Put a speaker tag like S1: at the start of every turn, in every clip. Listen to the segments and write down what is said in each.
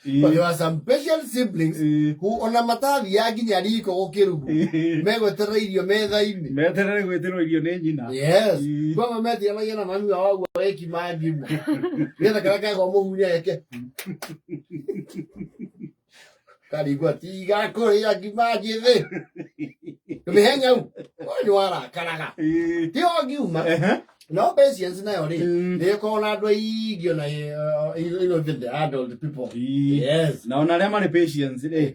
S1: But there are some patient siblings who ona matathiaga nginya riko gũkĩrugwo, megweterera irio metha-inĩ.
S2: Meterere gwĩtĩrwo irio nĩ nyina.
S1: Yes. Kwamwe metiganagia na mami wao ũguo wekima ngima, nĩgetha karĩa kagwa mũhu nĩageke karigua tiga kũrĩa ngima njĩthĩ, tũmĩhe nyau. Ũyũ nĩ warakaraga ti o ngiuma. No patience nayo rĩ, nĩ ĩkoragwo na andũ aingĩ ona even the adult people. Yes.
S2: Na ona arĩa marĩ patience rĩ,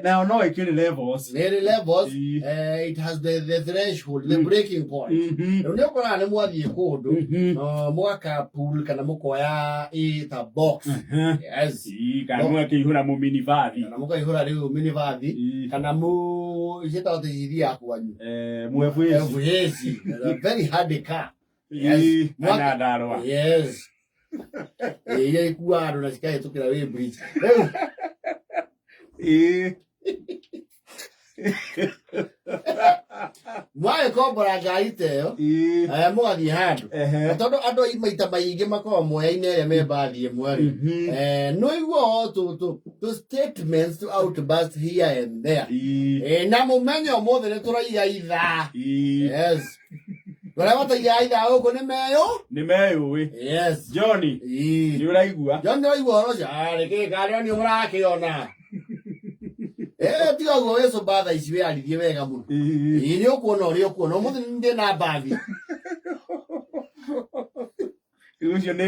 S2: nayo no ĩkĩrĩ levels.
S1: Nĩ ĩrĩ levels. It has the threshold, the breaking point. Rĩu nĩ ũkoraga nĩ mwathiĩ kũndũ, no mũgaka pool kana mũkoya ĩta box. Yes.
S2: Kana mũgakĩihũra mũminibathi.
S1: Kana mũkaihũra rĩu minibathi, kana mu ciĩtagwo atĩ cithiaga kwanyu.
S2: Mwebwĩci.
S1: FAC, a very hard car. Yes.
S2: Kana ndarwa.
S1: Yes. Iria ikuaga andũ na cikahĩtũkĩra wĩ bridge. Rĩu mwagĩkombora ngari ta ĩyo, mũgathiĩ handũ. Na tondũ andũ ai maita maingĩ makoragwo moyaine arĩa me mbathi ĩmwe rĩ, nĩ ũiguaga tũ statements to outburst here and there. Na mũmenye ũmũthĩ nĩ tũraiga ithaa. Yes. Arĩa mataigaga ithaa gũkũ nĩ meyũ.
S2: Nĩ meyũĩ.
S1: Yes.
S2: Johnny, nĩ ũraigua?
S1: John nĩ ũraigua ũhoro ũcio? Ah, nĩkĩ karĩa nĩ mũrakĩona? Tiga ũguo wĩcũmba thaa ici wĩyarithie wega mũno. Ĩĩ, nĩ ũkuona ũrĩa ũkuona. Ũmũthĩ nĩ ndĩ na mbathi.
S2: Rĩu ũcio nĩ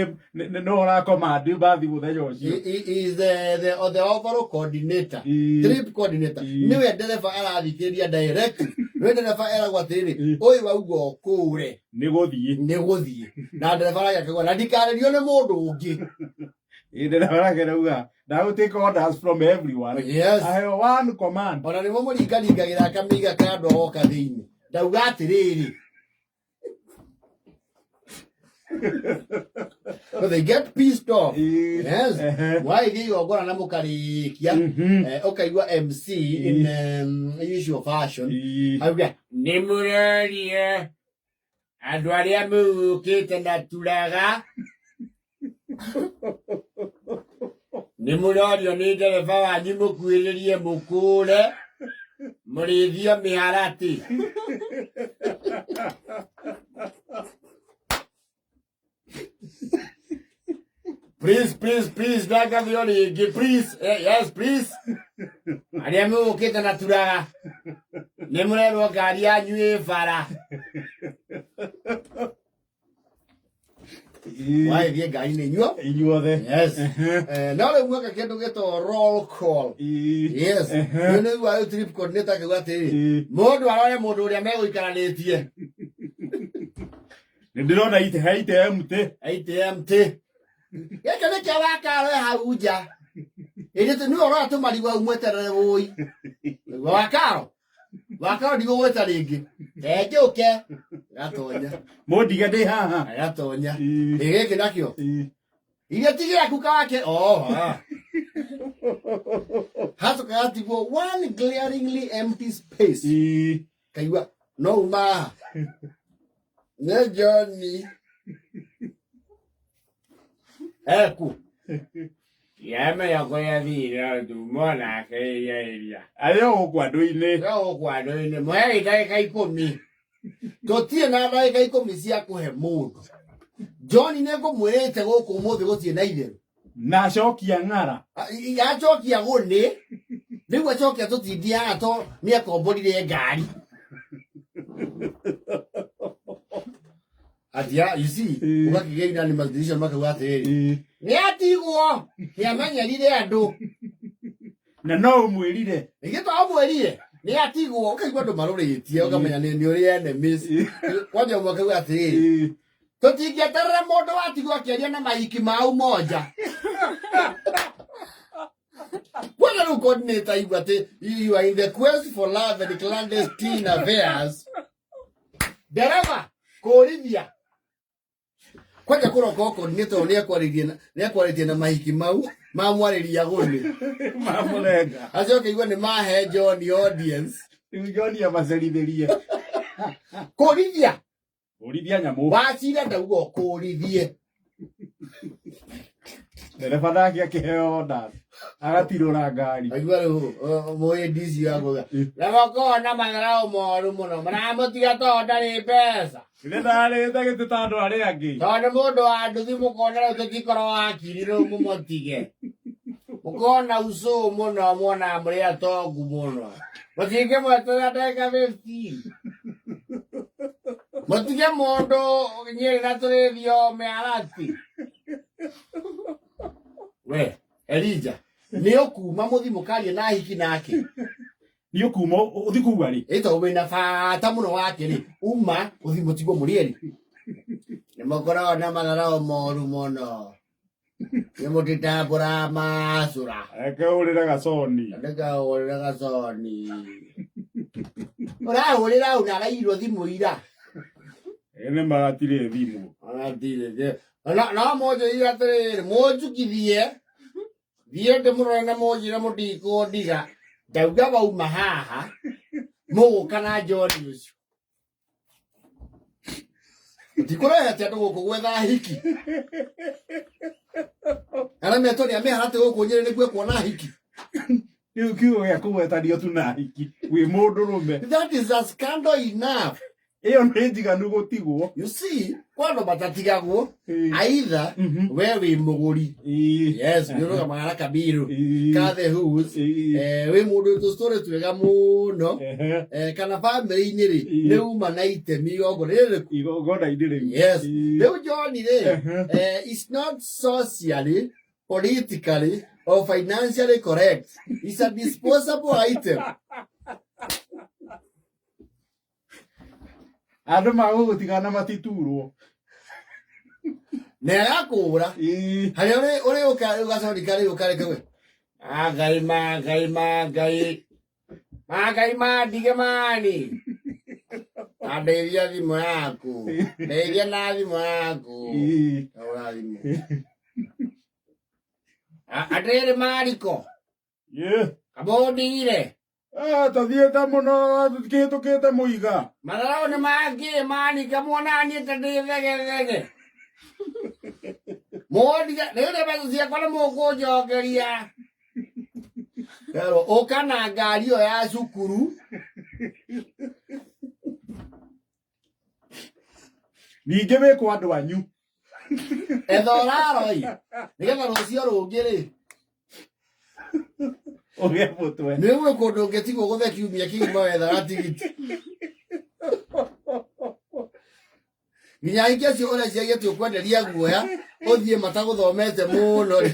S2: no ũrakomandi mbathi mũthenya ũcio.
S1: He is the overall coordinator. Trip coordinator. Nĩwe ndereba arathikĩrĩria direct. Nĩwe ndereba eragwo atĩrĩrĩ, ũyũ auga ũkũre.
S2: Nĩ gũthiĩ.
S1: Nĩ gũthiĩ. Na ndereba aragĩa na ndikarĩrio nĩ mũndũ ũngĩ.
S2: Ĩĩ, ndereba arauga ndagũ take orders from everyone.
S1: Yes.
S2: I have one command.
S1: Ona nĩmo mũringaringagĩra akamĩiga kando agoka thĩinĩ. Ndauga atĩrĩrĩ. So they get pissed off. Yes. Mwagĩthiĩ igongona na mũkarĩkia, ũkaigua MC in usual fashion. Auga, nĩ mũrorie andũ arĩa mũgũkĩte na turaga, nĩ mũrorio nĩ ndereba wanyu mũkuhĩrĩrie mũkũre mũrĩthio mĩharatĩ. Please, please, please, ndagathio rĩngĩ, please. Yes, please. Arĩa mũgũkĩte na turaga, nĩ mũrerwo ngari yanyu ĩ bara. Wagĩthiĩ ngari-inĩ inyuo
S2: Inyuothe.
S1: Yes. No rĩu mweka kĩndũ gĩtagwo roll call. Yes. Rĩu nĩ igua rĩu trip coordinator akiuga atĩrĩrĩ, mũndũ arore mũndũ ũrĩa megũikaranĩtie.
S2: Nĩ ndĩrona ite he ite empty.
S1: ATMT gĩkĩ nĩkĩo wakaro hau nja ĩndĩ nĩwe ũratũma rigwa mweterere wũi nĩguo wakaro wakaro ndigũgwĩta rĩngĩ enjũke gatonya.
S2: Mũndige ndĩ haha.
S1: Gatonya. Ĩ gĩkĩ nakĩo iria ti gĩaku kake oha hacoka gatigwo one glaringly empty space. Kaigua no uma haha nĩ Johnny eku yamenya kũrĩa thire nduma nake iria iria
S2: Arĩ o gũkũ andũ-inĩ.
S1: Yo gũkũ andũ-inĩ mũhei ndagĩka 10, tũtirĩ na ndagĩka 10 cia kũhe mũndũ. John nĩ ngũmwĩrĩte gũkũ ũmũthĩ gũtirĩ na itherũ.
S2: Na acokia ng'ara.
S1: Acokia gũnĩ rĩu acokia tũtindiaga to nĩ akomborire ngari atia, you see. Ũgakĩgĩa unanimous decision makauga atĩrĩrĩ, nĩ atigwo nĩ amenyerire andũ.
S2: Na no ũmwĩrire.
S1: Nĩgĩ twamwĩrire nĩ atigwo, ũkaigua andũ marũrĩtie ũkamenya nĩ ũrĩ enemies. Kwanja ũmwe akauga atĩrĩrĩ, tũtingĩeterera mũndũ watigwo akĩaria na mahiki mau monja. Kwanja rĩu coordinator igua atĩ you are in the quest for love and clandestine affairs. Ndereba kũrithia kwanja kũroka coordinator nĩ ekwarĩtie na mahiki mau mamwarĩria gũnĩ.
S2: Mamũrenga.
S1: Acoke igua nĩ mahe John audience.
S2: Rĩu John amacerithĩrie.
S1: Kũrithia.
S2: Kũrithia nyamũ.
S1: Wacira ndauga ũkũrithie.
S2: Ndereba nake akĩheo orders agatirũra ngari.
S1: Aigua rĩu mũhĩndi icio akauga nĩgũkorwo na matharau moru mũno maramũtiga tondũ ndarĩ mbeca.
S2: Nĩ ndarĩte gĩtĩ ta andũ arĩa angĩ.
S1: Tondũ mũndũ wa nduthi mũkona rĩu tũtikorwo hakiri rĩu mũmũtige. Mũkona ucũ mũno muonaga mũrĩ atongu mũno. Mũtingĩmweterera ndagĩka 15. Mũtige mũndũ Nyĩrĩ na tũrĩthio mĩarati. We, Elija, nĩ ũkuma mũthi mũkarie na hiki nake.
S2: Nĩ ũkuma ũthi kũu arĩ.
S1: Ĩ tondũ wĩna bata mũno wake rĩ, uma ũthi mũtigwo mũrĩ erĩ. Nĩ mũkoragwo na matharau moru mũno. Nĩ mũtitambũra macũra.
S2: Reke ũrĩre gaconi.
S1: Ndĩkahũrĩra gaconi. Ũrahũrĩra ũ na araiyirwo thimũ ira.
S2: Ĩ nĩ matirĩ thimũ.
S1: Atirĩ. No mũnjĩrire atĩrĩrĩ, mũnjukithie thiĩ ndĩmũrore na mũnjĩre mũtikũndiga. Ndauga wauma haha mũgũka na John ũcio. Tikũrehete andũ gũkũ gwetha hiki. Arĩa metwo nĩ a mĩharatĩ gũkũ Nyĩrĩ nĩkuo kuona hiki.
S2: Rĩu kiugo gĩa kũgwetanio tu na hiki wĩ mũndũrũme.
S1: That is a scandal enough.
S2: Ĩyo nĩ njiganu gũtigwo.
S1: You see, kwa andũ matatigagwo,
S2: Ĩĩ.
S1: either we wĩ mũgũri.
S2: Ĩĩ.
S1: Yes, nĩ ũrũgamaga na kabiru.
S2: Ĩĩ.
S1: Ka the who's.
S2: Ĩĩ.
S1: Wĩ mũndũ tũ story twega mũno.
S2: Ehe.
S1: Kana bamĩrĩ-inĩ rĩ,
S2: Ĩĩ.
S1: nĩ uma na itemi igongona rĩrĩ.
S2: Igongona-inĩ rĩu.
S1: Yes.
S2: Ĩĩ.
S1: Rĩu John rĩ,
S2: Ehe.
S1: Is not socially, politically, or financially correct. It's a disposable item.
S2: Andũ magũgũtigana matiturwo.
S1: Na agakũra.
S2: Ĩĩ.
S1: Harĩa ũrĩ ũrĩ ũka rĩu gacori karĩ ũkareke we. Mangai mangai mangai. Mangai mandige mani. Na ndeithia thimũ yaku. Ndeithia na thimũ yaku.
S2: Ĩĩ.
S1: Ũra thimũ. Atĩrĩrĩ Mariko.
S2: Ĩĩ.
S1: Kamũndigire.
S2: Tũthiĩte mũno kĩhĩtũkĩte mũiga.
S1: Matharau nĩ mangĩ manika muona niĩ ta ndĩ thegethege. Mũndige rĩu nĩ mbeca ciakwa nĩ mũkũnjokeria. Kerwo ũka na ngari ĩyo ya cukuru.
S2: Ningĩ wĩ kwa andũ anyu.
S1: Etha ũraroi. Nĩgetha rũciũ rũngĩ rĩ.
S2: Ũgĩe mũtwe.
S1: Nĩ gwĩ kũndũ ũngĩtigwo gũthe kiumia kĩgima wethaga tigiti. Nginya aingĩ acio ũreciria atĩ ũkwenderia guoya ũthiĩ matagũthomete mũno rĩ.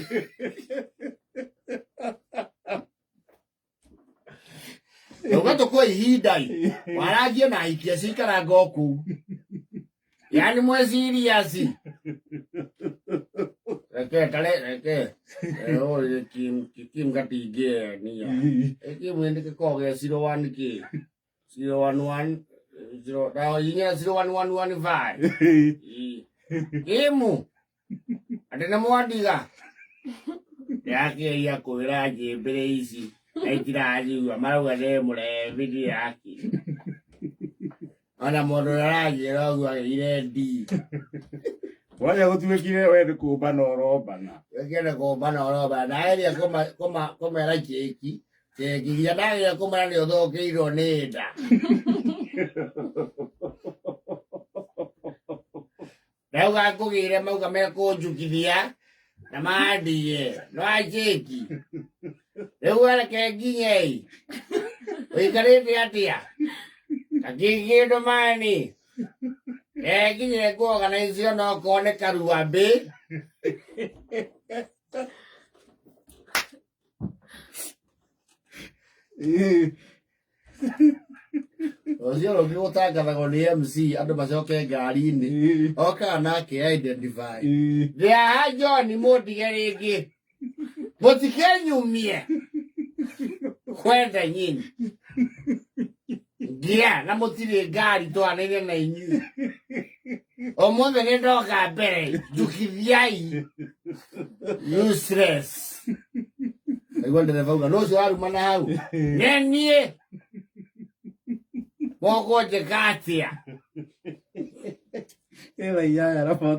S1: Ũga tũkwe ihinda ĩ. Warangie na ahiki acio ikaranga o kũu. Yaani mwe serious. Reke tare reke. Ũyũ kim kim gatingĩ nia. Ĩkĩ mwende gĩkoragwo gĩa 01 kĩ. 011 0 na inya 01115. Kimu. Atĩ nĩ mwandiga. Ndĩrakĩgeria kwĩra njĩmbĩre ici na itiranjigua marauga ndĩ mũrebi ndirakĩ. Ona mũndũ ũrĩa aranjĩra ũguo agĩire D.
S2: Wanya gũtuĩkire we nĩ kũmbana ũrombana.
S1: Wekĩre kũmbana ũrombana. Ndageria kũmera kĩki. Kĩki nginya ndageria kũmera nĩ ũthũkĩirwo nĩ nda. Ndauga ngũgĩre mauga mekũnjukithia na mandige no anjĩki. Rĩu reke nginye ĩ. Ũikarĩte atĩa? Kakĩkĩndũ mani. Nginye ngũorganize no kone karuambĩ.
S2: Ĩĩ.
S1: Rũciũ rũngĩ gũtangathagwo nĩ MC andũ macoke ngari-inĩ.
S2: Ĩĩ.
S1: Okaga nake identify.
S2: Ĩĩ.
S1: Ndĩaha John mũndige rĩngĩ. Mũtikenyumie. Kwenda nyinyi. Ngia na mũtirĩ ngari twanĩre na inyuĩ. Ũmũthĩ nĩ ndoka mbere njukithiai. Useless. Aigua ndereba auga no ũcio warumana hau. Nĩ niĩ. Mũkũnjĩka atĩa?
S2: Ĩna inyanya na